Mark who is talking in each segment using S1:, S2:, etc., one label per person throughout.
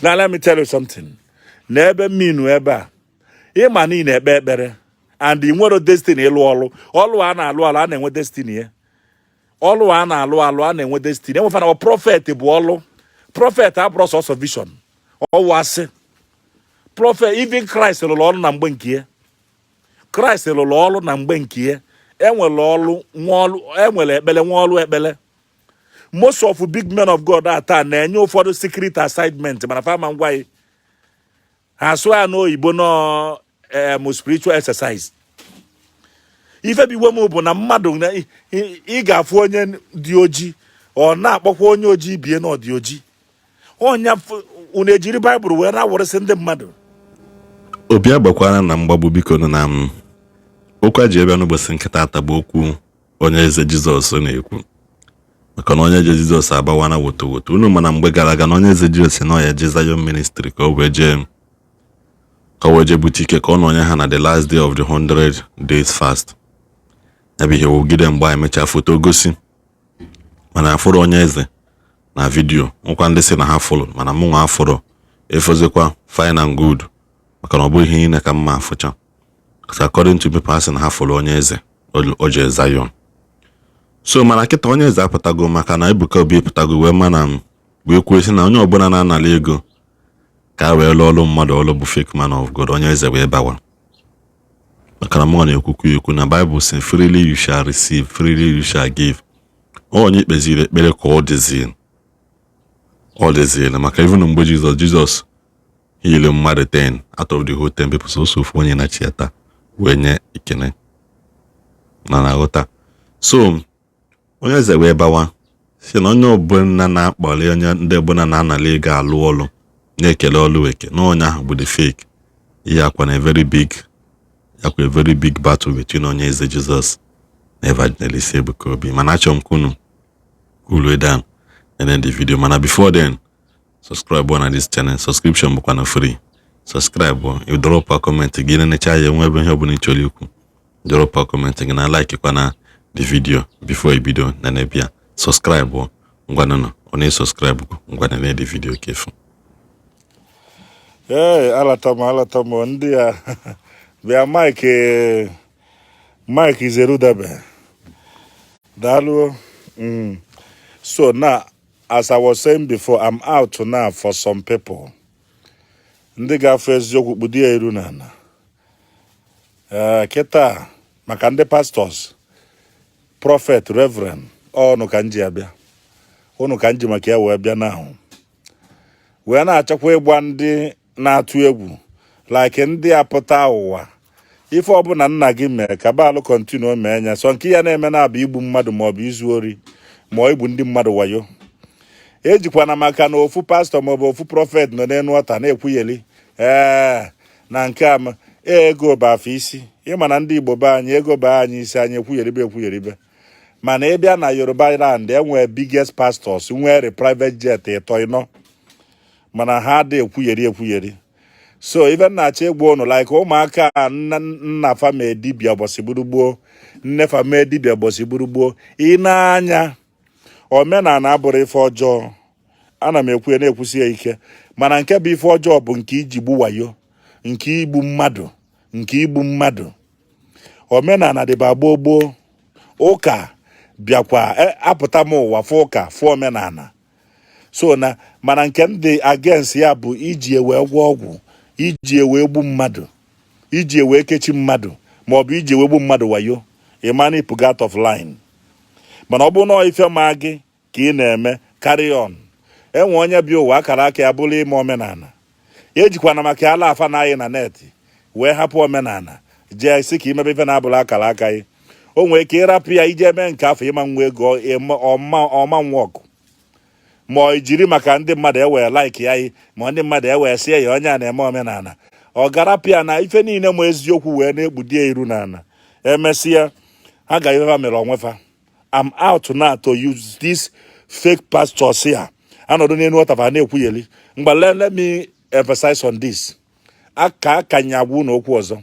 S1: Now let me tell you something. Na ebe mminu ebe a, ịma na ị na-ekpe ekpere and ị nwere destiny ịlụ ọlụ. Ọlụ a na-alụ alụ, a na-enwe destiny ya. Ọlụ a na-alụ alụ, a na-enwe destiny. Enwefana prophet bụ ọlụ. Prophet abụrụ sọsọ vision. Ọwụ asị. Prophet, even Christ lụrụ ọlụ na mgbe nke ya. Christ lụrụ ọlụ na mgbe nke ya. Enwere ọlụ nwa ọlụ, enwere ekpele nwa ọlụ ekpele. Most of big men of God taa na-enye ụfọdụ secret assignment, mana fama ngwa gị ha asụ ya n'oyibo nọ spiritual exercise. Ife bụ iwe m bụ na mmadụ ị ga-afụ onye dị oji, ọ na-akpọkwa onye ojii bie na ọ dị oji. Ọnya unu ejiri Baịbụl wee na-awụrịsị ndị mmadụ.
S2: Obi agbakwana na mgbagbu. Biko nụ, na m okwu a ji ebe n'ụbọchị nkịta atagbu okwu onye eze Jizọs na-ekwu, maka na onye eze Jizọs agbawana woto woto. Unu mana mgbe gara aga na onye eze Jizọs si na ọ ya je Zion Ministry ka o wee jee bute ike, ka ọ nọnye ha na the last day of the 100 days fast. Ya bụ ihe wugide mgbe anyị mechaa foto gosi, mana afụrụ onye eze na video. Nkwa ndị si na ha fụrụ, mana mụ nwa afụrụ. Efozikwa, fine and good, maka na ọ bụghị ihe niile ka mma afụcha. So according to people, asị na ha fụrụ onye eze o jee Zion. So mana kịta onye eze apụtago, maka na Ebuka Obi pụtago wee ma na wee kwuo sị na onye ọbụla na-anala ego ka a wee lụọ ọlụ mmadụ ọlụ bụ fake man of God. Onye eze wee bawa, maka na mụnwa na-ekwukwu ekwu na Bible sị, "Freely you shall receive, freely you shall give." Onye kpeziri ekpere ka ọ dịziri, ọ dịziri, maka even mgbe Jizọs heal mmadụ 10 out of the whole 10 people, so ofu onye na chiata wee nye ekene na na-aghọta. So onye eze wee bawa si na onye ọbụla na-akpali onye, ndị ọbụla na-anala ego alụ ọlụ, na-ekele ọlụ eke, na onye ahụ bụ the fake. Ihe akwa na a very big battle between onye eze Jizọs na Evangelist Ebuka Obi. Mana achọrọ m ka unu cool down and then the video. Mana before then, subscribe na this channel. Subscription bụkwa na free. Subscribe, you drop a comment gị, nenecha ya, enwe ebe ihe ọbụla ị chọrọ ikwu, drop a comment gị na like kwa na the video before ibido na na-ebịa. Subscribe, ngwanụnụ, ọ na-subscribe, ngwa, nene the video kefu.
S1: Ee, alata m, alata m. Ndị a bịa, Mike, Mike Zerudabe, daalụ. So now, as I was saying before, I'm out now for some people, ndị ga-afụ eziokwu kpudo ya iru n'ala. Ee, kịta maka ndị pastors, prophet, reverend, ọnụ ka m ji abịa, ụnụ ka m ji maka ya wee bịa na wee na-achọkwa ịgba ndị na-atụ egwu like ndị apụta ụwa. Ife ọbụla nna gị mee ka baalụ continue mee ya, so nke ya na-eme na-abụ igbu mmadụ maọbụ izu ori ma ọ igbu ndị mmadụ wayo. Ejikwana maka na ofu pastọ maọbụ ofu prophet nọ n'elu ọta na-ekwugheli ee na nke a ego bụ afọ isi. Ịma na ndị Igbo be anyị, ego baa anyị isi, anyị ekwugheribe ekwugheribe. Mana ịbịa na Yoruba land, enwee biggest pastors nwere private jet ịtọ ịnọ, mana ha dị ekwugheri ekwugheri. So ife nna-achọ ịgwa ụnụ, like ụmụaka a, nna nna fa mee dibịa ụbọchị gburugboo, nne fa mee dibịa ụbọchị gburugboo, ị na-anya omenala abụrụ ife ọjọọ. Ana m ekwu ya, na-ekwusi ya ike. Mana nke bụ ife ọjọọ bụ nke iji gbu wayo, nke igbu mmadụ, nke igbu mmadụ. Omenala dịba gboo gboo. Ụka bịakwa, apụta m ụwa fụ ụka, fụ omenala. So na mana nke m dị against ya bụ iji ewe gwọ ọgwụ, iji ewe gbu mmadụ, iji ewe kechi mmadụ, maọbụ iji ewe gbu mmadụ wayo. Ịmana ịpụga out of line. Mana ọ bụrụ na ife ma gị ka ị na-eme, carry on. Enwe onye bịa ụwa, akara aka ya bụrụ ime omenala. Ejikwana maka ala afa na anyị na net wee hapụ omenala jee si ka imebe ife na-abụrụ akara aka gị. O nwee ike ịrapụ ya ije mee nke afọ, ịma nwa ego ọma ọma nwa ọgụ, ma ọ jiri maka ndị mmadụ ewee like ya, ma ndị mmadụ ewee sie ya onye a na-eme omenala, ọ garapụ ya na ife niile. Ma eziokwu wee na-ekpudi ya iru n'ala, emesịa ha ga ife mere onwefa. I'm out now to use this fake pastors here anọdụ n'elu ọtafa na-ekwugheli mgbe. Let me emphasize on this. Aka akanyagwu na okwu ọzọ,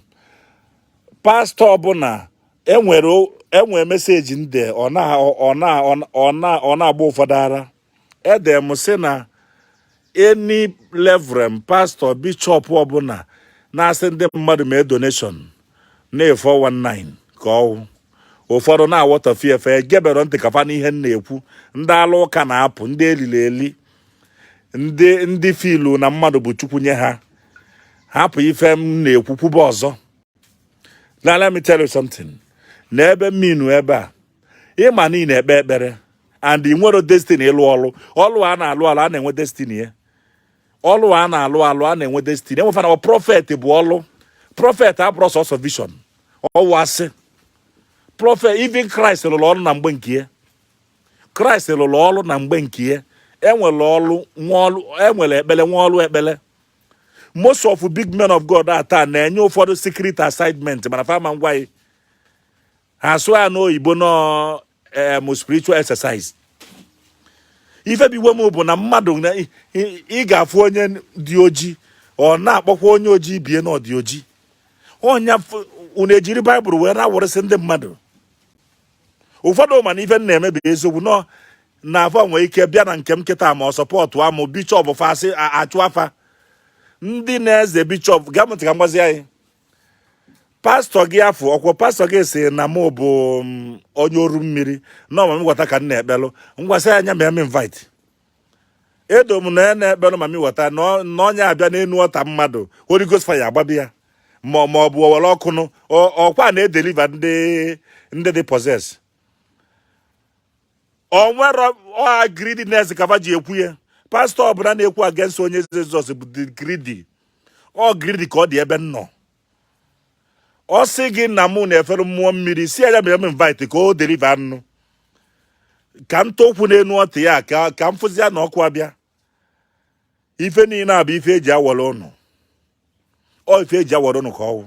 S1: pastọ ọbụla enwere enwere message nde ọ na ọ na ọ na ọ na-agba ụfọdụ ara ede m sị na Any reverend, pastor, bishop ọbụla na-asị ndị mmadụ mee donation na 419 ka ọwụ. Ụfọdụ na-awọtọfe efe egebero ntị kafa n'ihe m na-ekwu. Ndị ala ụka na-apụ, ndị elili eli, ndị filu na mmadụ bụ chukwu nye ha. Hapụ ife m na-ekwu, kwube ọzọ. Now let me tell you something. Na ebe mminu ebe a, ịma na ị na-ekpe ekpere and ị nwere destiny ịlụ ọlụ. Ọlụ a na-alụ alụ, a na-enwe destiny ya. Ọlụ a na-alụ alụ, a na-enwe destiny. Enwefana prophet bụ ọlụ. Prophet abụrụ sọsọ vision, ọwụ asị. Prophet, even Christ lụrụ ọlụ na mgbe nke ya. Christ lụrụ ọlụ na mgbe nke ya. Enwere ọlụ nwa ọlụ, enwere ekpele nwa ọlụ ekpele. Most of big men of God a taa na-enye ụfọdụ secret assignment, mana fama ngwa gị ha sụọ ya n'oyibo nọ spiritual exercise. Ife bụ iwe m bụ na mmadụ ị ga-afụ onye dị oji, ọ na-akpọkwa onye ojii bie na ọ dị oji. Ọnya unu ejiri Baịbụl wee na-awụrịsị ndị mmadụ. Ụfọdụ mana ife m na-eme bụ eziokwu nọ na afọ nwee ike bịa na nke m kịta, ma ọ support amụ bishop fasị achụ afa ndị na-eze bishop. Gaa m ntị ka m gwazie anyị. Pastọ gị afọ ọkwọ, pastọ gị si na mụ bụ onye oru mmiri na ọma m gwata ka m na-ekpelụ ngwasị anya ma m invite edo m na ya na-ekpelụ ma m weta na onye abịa n'enu ọta mmadụ, Holy Ghost fire agbabi ya, ma ọ bụ owere ọkụnụ ọkwa na-edeliver ndị dị possess. O nwere ọha greediness kaba ji ekwu ya. Pastọ ọbụla na-ekwu against onye eze Jizọs bụ the greedy. Ọ greedy ka ọ dị ebe m nọ. Ọ sị gị na mụ na-efere mmụọ mmiri, si ya mere m invite ka o deliver nnu ka m tokwu n'enu ọtụ ya, ka m fụzi ya na ọkụ abịa. Ife niile a bụ ife eji awere ụnụ. Ọ ife eji awere ụnụ ka ọwụ.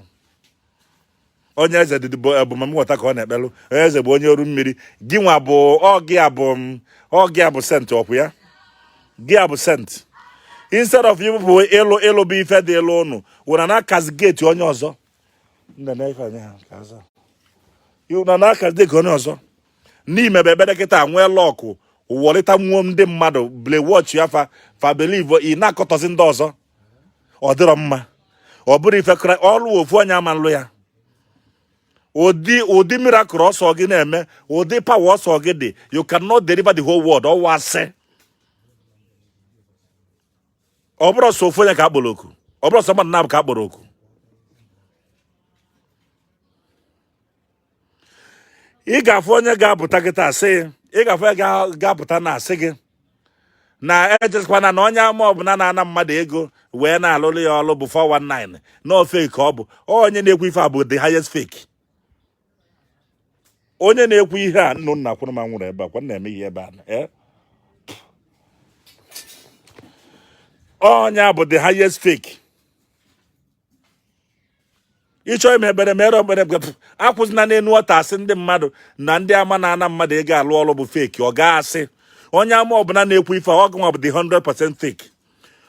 S1: Onye eze dị bụ ma m ghọta ka ọ na-ekpelụ. Onye eze bụ onye oru mmiri. Gị nwa bụ ọ gị a bụ ọ gị a bụ saint ọkwụ ya, gị a bụ saint. Instead of you people ịlụ ịlụ bụ ife dị ịlụ ụnụ wụna na castigate onye ọzọ. Nna na ife anya ha ka aza na na castigate onye ọzọ n'ime bụ ekpere kịta nwee luck wọlịta nwuo ndị mmadụ ble watch ya fa believe ị na-akọtọzi ndị ọzọ. Ọ dịrọ mma. Ọ bụrụ ife ọlụ ofu onye ama nlụ ya. Ụdị miracle ọsọ gị na-eme, ụdị power ọsọ gị dị, you cannot deliver the whole world. Ọwụ asị. Ọ bụrụ sọ ofu onye ka akpọrọ oku, ọ bụrụ sọ mmadụ na-abụ ka akpọrọ oku. Ị ga-afụ onye ga-apụta kịta asị, ị ga-afụ onye ga-apụta na asị gị na ejekwana na onye ama ọbụla na-ana mmadụ ego wee na-alụrụ ya ọlụ bụ 419, na fake ka ọ bụ. Onye na-ekwu ife a bụ the highest fake. Onye na-ekwu ihe a nnụ nna kwụrụ ma nwụrụ ebe a kwa na-eme ihe ebe a, eh? Onye a bụ the highest fake. Ịchọ ime ekpere, mere ekpere. Akwụzina n'elu ọta asị ndị mmadụ na ndị ama na-ana mmadụ ego alụ ọlụ bụ fake. Ọ ga-asị onye ama ọbụla na-ekwu ife a, ọ gụnwa bụ the 100% fake.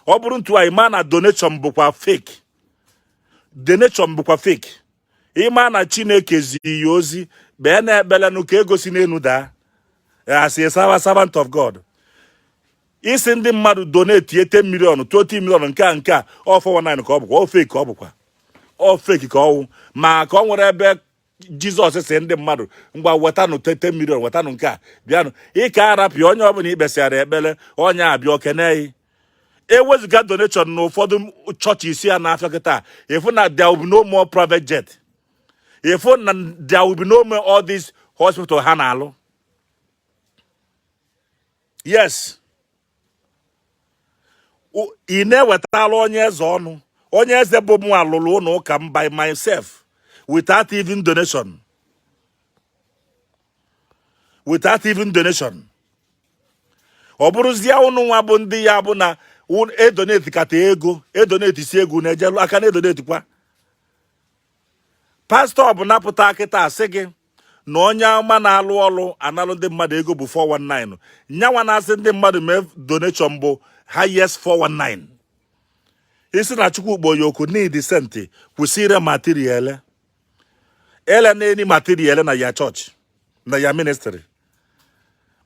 S1: Ọ bụrụ ntu anyị ma na donation bụkwa fake, donation bụkwa fake. Ịma na Chineke ziri ya ozi, bee na ekpelenụ ka ego si n'elu daa as a servant of God. Isi ndị mmadụ donate 10 million, 20 million, nke a ọ 419 ka ọ bụkwa. Ọ fake ka ọ bụkwa. Ọ fake ka ọwụ ma ka ọ nwere ebe Jizọs si ndị mmadụ, ngwa, wetanụ 10 million, wetanụ nke a, bịanụ. Ịka arapịa onye ọbụla ikpesịara ekpere, onye abịa okeneyi. Ewezụga donation na ụfọdụ chọọchị isi ya n'afịa kịta, ịfụ na there will be no more private jet, ịfụ na there will be no more all these hospital ha na-alụ. Yes, ị na-ewetala onye eze ọnụ. Onye eze bụ mụ alụrụ ụlọ ụka m by myself without even donation, without even donation. Ọ bụrụzie ụnụ nwa bụ ndị ya bụ na edonate kata ego, edonate si ego na-eje aka na edonate kwa. Pastọ bụ napụta kịta asị gị na onye ama na-alụ ọlụ analụ ndị mmadụ ego bụ 419. Nyanwa na-asị ndị mmadụ mee donation bụ highest 419. Isi na Chukwu kpọ ya oku need saint, kwụsị ire material ele na-eni material na ya chọọchị na ya ministry.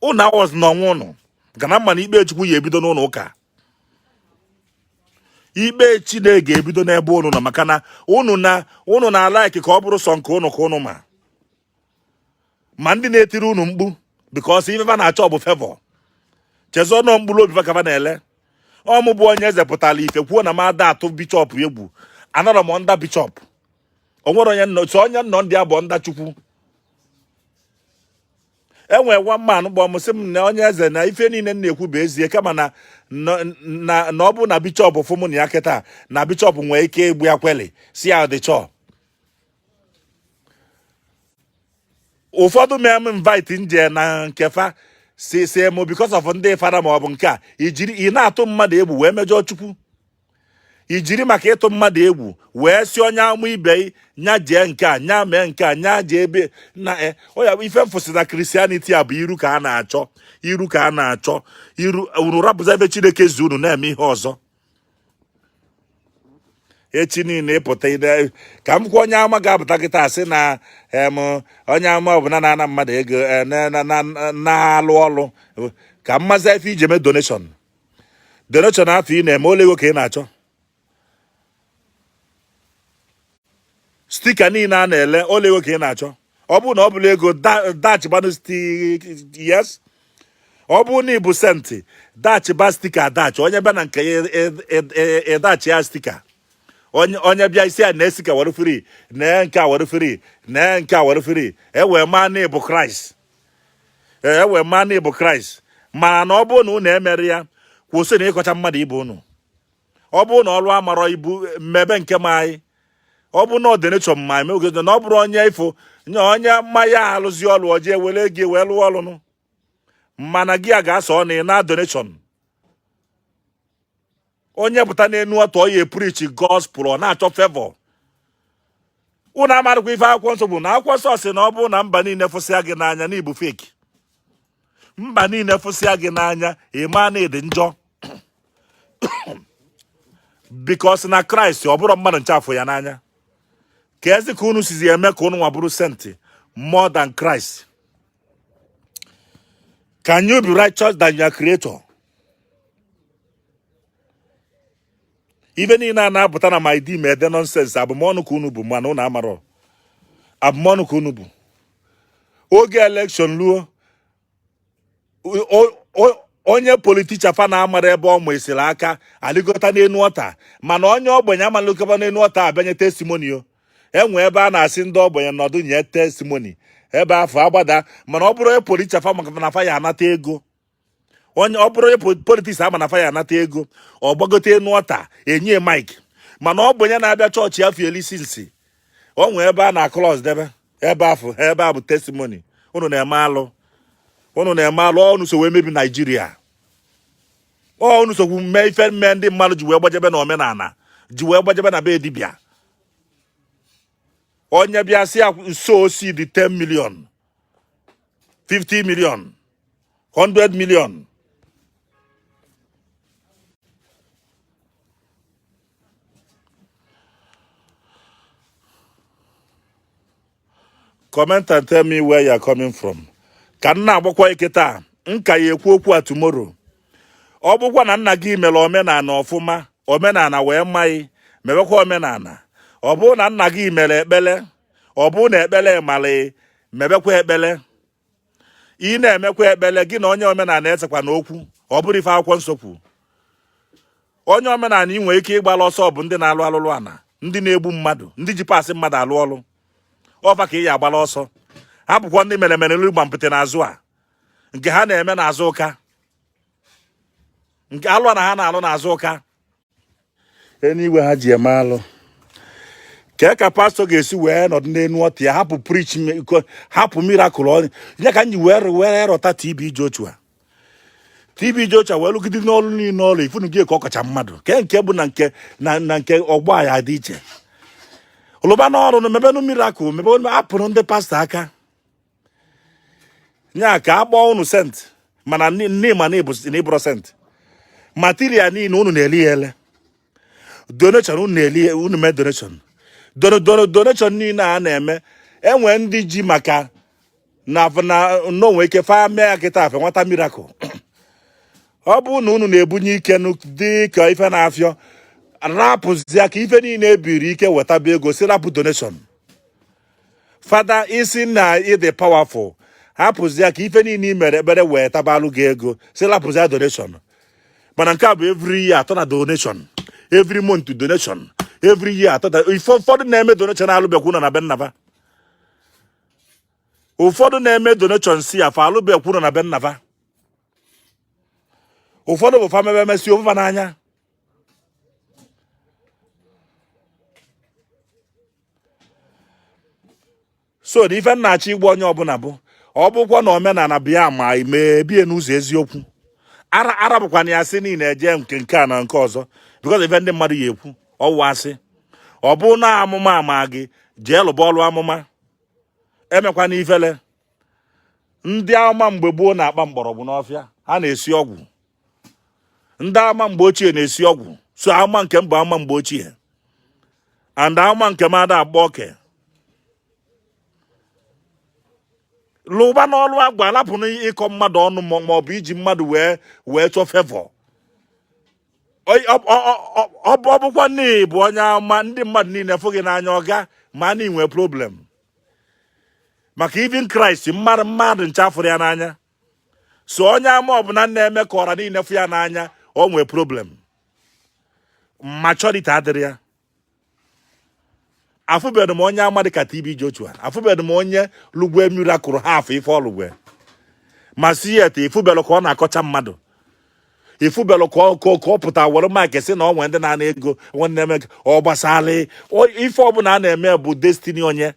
S1: Ụnụ awọz na ọnwa ụnụ gana mma na ikpe Chukwu ya ebido n'ụlọ ụka. Ikpe Chineke ga-ebido n'ebe unu nọ, maka na unu na unu na-alike ka ọ bụrụ sọ nke unu ka unu ma. Ma ndị na-etiri unu mkpu, because ife fa na-achọ bụ favor. Chezọ nọ mkpụrụ obi fa ka fa na-ele. Ọ mụ bụ onye eze pụtara ife kwuo na m ada atụ bishọp egwu. Anọrọ m under bishọp. O nwere onye nnọ so onye nnọ ndị a bụ under Chukwu. Enwere one man kpọọ m, sị m na onye eze, na ife niile m na-ekwu bụ ezie, kama na na na ọ bụ na bishọp fụ mụ na ya kịta, na bishọp nwee ike igbu ya kweli si ya dị chọọ. Ụfọdụ mee m invite nje na nkefa si si mụ because of ndị fada ma ọ bụ nke a. Ijiri ị na-atụ mmadụ egwu wee mejọọ Chukwu. Ijiri maka ịtụ mmadụ egwu wee si onye amụ ibe nya jee nke a, nya mee nke a, nya jee ebe na e oya. Ife mfụsị na Christianity a bụ iru ka a na-achọ, iru ka a na-achọ, iru. Unu rapụza ebe Chineke zi unu na-eme ihe ọzọ. Echi niile ịpụta ide ka m kwuo, onye ama ga-apụta kịta sị na em onye ama ọbụla na-ana mmadụ ego na-alụ ọlụ ka mmazi ife iji eme donation. Donation afọ ị na-eme ole ego ka ị na-achọ? Sticker niile a na-ele, ole ego ka ị na-achọ? Ọ bụrụ na ọ bụla ego dachịbanụ yes, ọ bụrụ na ị bụ saint, dachịba sticker adachi. Onye bịa na nke ya, ịdachi ya sticker. Onye bịa isi ya na sticker were free, na nke a were free, na nke a were free, e wee maa na ịbụ Kraịst, e wee maa na ịbụ Kraịst. Mana na ọ bụrụ na unu emere ya, kwụsị na ịkọcha mmadụ ibe unu. Ọ bụrụ na ọrụ amarọ ibu mmebe nke ma anyị, ọ bụ na ọdịnechọ ma eme oge na ọ bụrụ onye ifo nye onye mmanya alụzi ọrụ ọjọọ, were ego wee lụọ ọrụ nụ. Mana gị a ga-asọ ọ na ị na donation. Onye pụta n'enu ọtọ ya epreach gospel, ọ na-achọ favor. Unu amarụkwa ife akwụkwọ nsọ bụ na akwụkwọ nsọ si na ọ bụrụ na mba niile fụsịa gị n'anya na ibu fake. Mba niile fụsịa gị n'anya, ịma na ịdị njọ, because na Kraịst, ọ bụrụ mmadụ nche afụ ya n'anya. Ka ezi ka unu sizi eme ka unu nwa bụrụ saint more than Christ? Can you be righteous than your creator? Ife niile a na-apụta na my DM ede nonsense, abụmọnụ ka unu bụ, mana unu amarọ abụmọnụ ka unu bụ. Oge election luo, onye politician fa na-amara ebe ọ ma esiri aka alịgota n'enu ọta, mana onye ogbenye amalụkọba n'enu ọta abịanye testimony. O enwe ebe a na-asị ndị ogbenye nọdụ nye testimony, ebe afọ agbada. Mana ọ bụrụ onye politician fa maka na fa ya anata ego, onye ọ bụrụ onye politics ama na fa ya anata ego, ọ gbagote enu ọta enye mic. Mana ọ bụ onye na-abịa chọọchị afọ elisi nsi, o nwee ebe a na close debe ebe afọ, ebe a bụ testimony. Unu na-eme alụ, unu na-eme alụ. Unu so wee mebi Naijiria. Ọ unu sokwu mee ife mee ndị mmadụ ji wee gbajebe na omenala, ji wee gbajebe na be dibịa. Onye bịa sị ya nso osi dị 10 million, 50 million, 100 million. Comment and tell me where you are coming from. Ka m na-agbakwa ike taa, nka ya ekwu okwu a tomorrow. Ọ bụkwa na nna gị mere omenala ọfụma, omenala wee maghị mewekwa omenala. Ọ bụrụ na nna gị mere ekpele, ọ bụrụ na ekpele mara, mebekwa ekpele. Ị na-emekwa ekpele gị na onye omenala esekwa n'okwu. Ọ bụrụ ife akwụkwọ nsọ kwu, onye omenala ị nwere ike ịgbala ọsọ bụ ndị na-alụ alụlụ ana, ndị na-egbu mmadụ, ndị ji pasị mmadụ alụ ọlụ. Ọfa ka ị ya agbala ọsọ. Ha bụkwa ndị mere mere nri gbampịtị n'azụ a nke ha na-eme n'azụ ụka, nke alụ na ha na-alụ n'azụ ụka eluigwe ha ji eme alụ. Kee ka pastọ ga-esi wee nọdụ n'elu ọtụ ya hapụ preach, hapụ miracle ọ ya ka m ji wee rọta TB Joshua. TB Joshua wee lụgide n'ọrụ niile ọrụ ifunu gị ka ọ kacha mmadụ ke nke bụ na nke na nke ọgbọ ya dị iche. Lụba n'ọrụ na mebenụ miracle, mebe apụrụ ndị pastọ aka nya ka a kpọọ unu saint. Mana n'ịma na ịbụrụ saint, material niile unu na-eli ya ele, donation unu na-eli, unu mee donation, donation niile a na-eme. Enwe ndị ji maka na n'onwe ike fa mee ya kịta afe nwata miracle. Ọ bụrụ na unu na-ebunye ike dị ka ife na-afịọ Rapụzia ka ife niile ebiri ike wetaba ego, si rapụ donation. Fada, isi na ịdị powerful, hapụzia ka ife niile i mere ekpere wee tabalụ gị ego, si rapụzia donation. Mana nke a bụ every year atọ na donation, every month donation, every year atọ na ife. Ụfọdụ na-eme donation alụbekwu nọ na be nnaba. Ụfọdụ na-eme donation si afa alụbekwu nọ na be nnaba. Ụfọdụ bụ fa mebe emesi ofufa n'anya. So na ife m na-achọ ịgwa onye ọbụla bụ, ọ bụkwa na omenala bịa ma mebie n'ụzọ eziokwu, ara ara bụkwa na ya sị niile eje nke nke a na nke ọzọ, because ife ndị mmadụ ya ekwu ọwụ asị. Ọ bụ na amụma ama gị, jee lụba ọlụ amụma, emekwana ifele. Ndị ama mgbe gboo na-akpa mgbọrọgwụ n'ọfịa, ha na-esi ọgwụ. Ndị ama mgbe ochie na-esi ọgwụ. So ama nke m bụ ama mgbe ochie, and ama nke m ada agba oke. Lụba n'ọlụ agwa, lapụnụ ịkọ mmadụ ọnụ ma ọ bụ iji mmadụ wee chọọ favour. Ọ bụkwa na ị bụ onye ama, ndị mmadụ niile fụ gị n'anya, ọga ma na inwe problem, maka even Christ, mmadụ ncha fụrụ ya n'anya. So onye ama ọbụla na-eme ka ọra niile fụ ya n'anya, o nwee problem, maturity adịrị ya. Afụbeghị m onye ama dị ka TB Joshua, afụbeghị m onye lụgwe miracle half ife ọlụgwe, ma si yet ifụbelụ ka ọ na-akọcha mmadụ, ifụbelụ ka ọ pụta were mic sị na ọ nwee ndị na-ana ego, nwe ndị na-eme ọ gbasara ife ọbụla a na-eme bụ destiny. Onye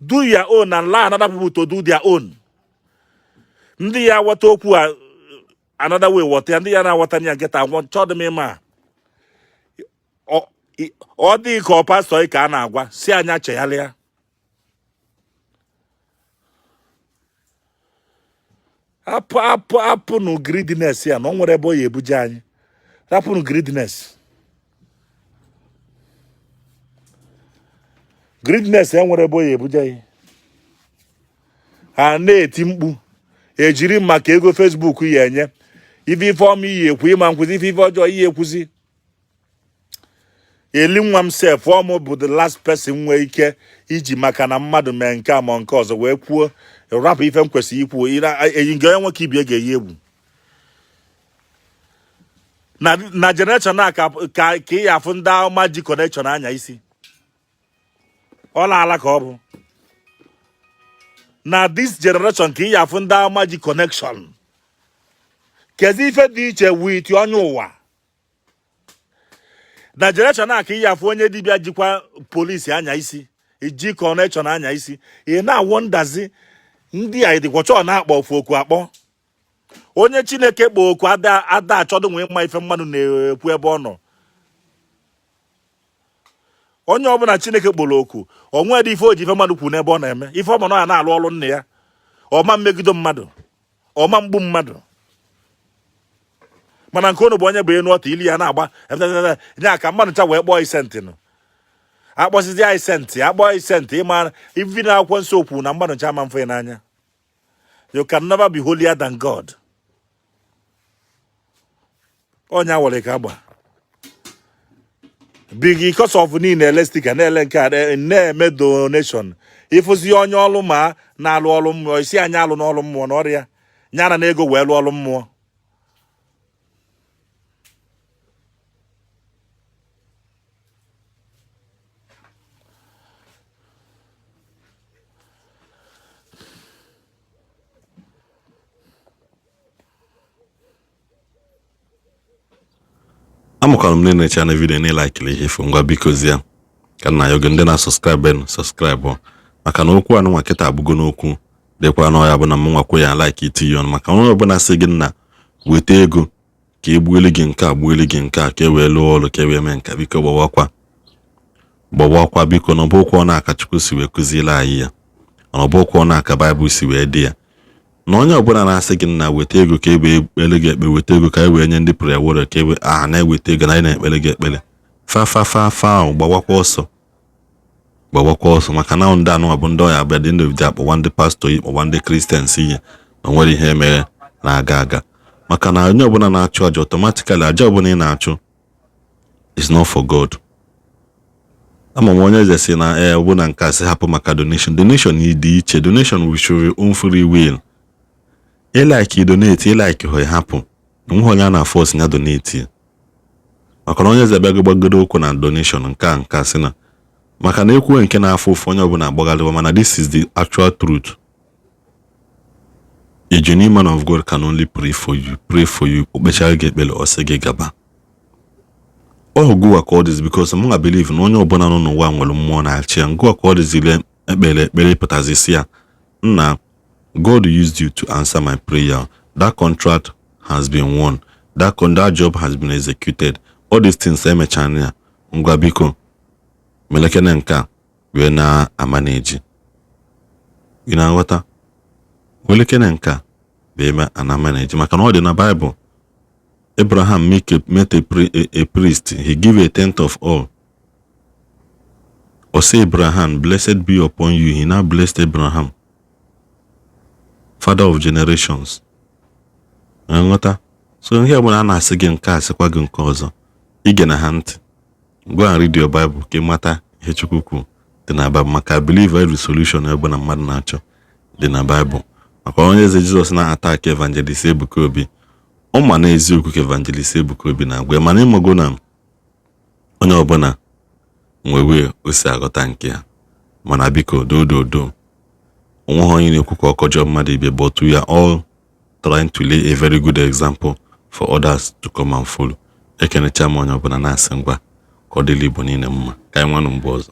S1: do your own and allow another people to do their own. Ndị ya ghọta okwu a another way, ghọta ya. Ndị ya na-aghọta ya nkịta chọdụ m ịma ọ dị ka ọ pastọ ka a na-agwa si anya chegharịa. Apụ apụ apụnụ greediness ya na ọ nwere ebe ọ ya ebuje anyị. Rapụnụ greediness. Greediness e nwere ebe ọ ya ebuje anyị. Ha na-eti mkpu ejiri maka ego Facebook ya enye ife ife ọma iyi ekwu ịma nkwụzi, ife ife ọjọọ iyi ekwuzi. Eli nwa m sef ọmụ bụ the last person nwee ike iji maka na mmadụ mee nke a ma nke ọzọ wee kwuo rapụ ife m kwesịrị ikwu. Eyi nke onye nwoke ibie ga-eyi egwu na generation a ka ị ya afụ ndị ama ji connection anya isi ọ laala ka ọ bụ na this generation ka ị ya afụ ndị ama ji connection. Kezi ife dị iche with onye ụwa? Na generation a ka ị ya afụ onye dibịa jikwa polisi anya isi, ji connection anya isi. Ị na-awọ ndazi ndị a dịkwa chọọ na-akpọ ofu oku akpọ onye Chineke kpọ oku ada ada achọdụ nwee mma ife mmadụ na-ekwu ebe ọ nọ. Onye ọbụla Chineke kpọrọ oku, onwe dị ife o ji ife mmadụ kwu n'ebe ọ na-eme ife ọ ma na ya na-alụ ọrụ nna ya, ọma mmegide mmadụ, ọma mgbu mmadụ. Mana nke unu bụ onye bụ enu ọta ili ya na-agba ya ka mmadụ ncha wee kpọọ isentịnụ akpọsizi ya isentị, akpọọ isentị. Ịma ivi na akwụkwọ nsọ okwu na mmadụ ncha ama mfe ya n'anya. You can never be holier than God. Onye awere ka agba because of niile ele sticker na-ele nke a na-eme donation. Ịfụzi onye ọlụ ma na-alụ ọlụ mmụọ, isi anyị alụ n'ọlụ mmụọ na ọrịa nyara na ego wee lụọ ọlụ mmụọ.
S2: Amụkwara m na-enecha na video na ịlikili ihe ifo. Ngwa, biko zie ka nna ya oge ndị na-asubscribe subscribe, maka na okwu anụnwa kịta abụgo n'okwu dịkwa n'ọya bụ na m nwakwo ya like itinye ọnụ, maka onye ọbụla sị gị nna weta ego ka e gbuelu gị nke a, gbuelu gị nke a, ka e wee lụọ ọrụ, ka e wee mee nka, biko gbawakwa, gbawakwa, biko. Na ọbụkwa ọ na-aka Chukwu si wee kụziere anyị ya, na ọbụkwa ọ na-aka Baịbụl si wee dị ya, na onye ọbụla na-asị gị nna weta ego ka e wee kpere gị ekpere, weta ego ka e wee nye ndị prayer warrior, ka e wee a na-eweta ego na anyị na-ekpere gị ekpere, fa fa fa fa ahụ, gbawakwa ọsọ, gbawakwa ọsọ, maka na ndị anụnwa bụ ndị ọya abịa dị ndị ji akpọwa ndị pastọ yi, kpọwa ndị Christians ihe na o nwere ihe mere na-aga aga. Maka na onye ọbụla na-achụ aja, automatically aja ọbụla ị na-achụ is not for God. Ama m onye eze si na ee, ọ bụ na nke a sị hapụ maka donation. Donation dị iche. Donation with your own free will. Ị like donate, ị like ha, hapụ. Onweghị onye a na-force ya donate. Maka na onye eze bịago gbagodo ụkwụ na donation nke a, nke a sị na maka na ekwuwe nke na-afụ ụfụ, onye ọbụla agbaghalịwa. Mana this is the actual truth. A genuine man of God can only pray for you, pray for you. Okpechara gị ekpere, ọ sị gị gaba. Ọ gụwa ka ọ dịzi, because mụ believe na onye ọbụla nọ n'ụwa nwere mmụọ na-achị ya. Ngụwa ka ọ dịzile ekpere ekpere pụtazi si ya, "Nna, God used you to answer my prayer. That contract has been won, that job has been executed, all these things emechana ya. Ngwa, biko melekene nke a wee na-amaneji." Ị na-aghọta? Welekene nke a wee ana manage, maka na ọ dị na Bible. Abraham met a priest. He give a tenth of all. Or say, "Abraham, blessed be upon you." He now blessed Abraham, father of generations. Nghọta? So ihe ọbụla a na-asị gị nke a, sịkwa gị nke ọzọ, ige na ha ntị. Go and read your Bible ka ị mata ihe Chukwu kwuru dị na Bible, maka believe every solution ebe na mmadụ na-achọ dị na Bible. Maka onye eze Jizọs na-attack Evangelist Ebuka Obi, ọ ma na eziokwu ka Evangelist Ebuka Obi na-agwa ya, mana ịmago na onye ọbụla nwewe o si aghọta nke ya. Mana biko, dododo, onweghị onye na-ekwu ka ọ kọjọọ mmadụ ibe, but we are all trying to lay a very good example for others to come and follow. Ekenecha m onye ọbụla, na-asị ngwa, ka ọ dịla Igbo niile mma. Ka anyị nwanụ mgbe ọzọ.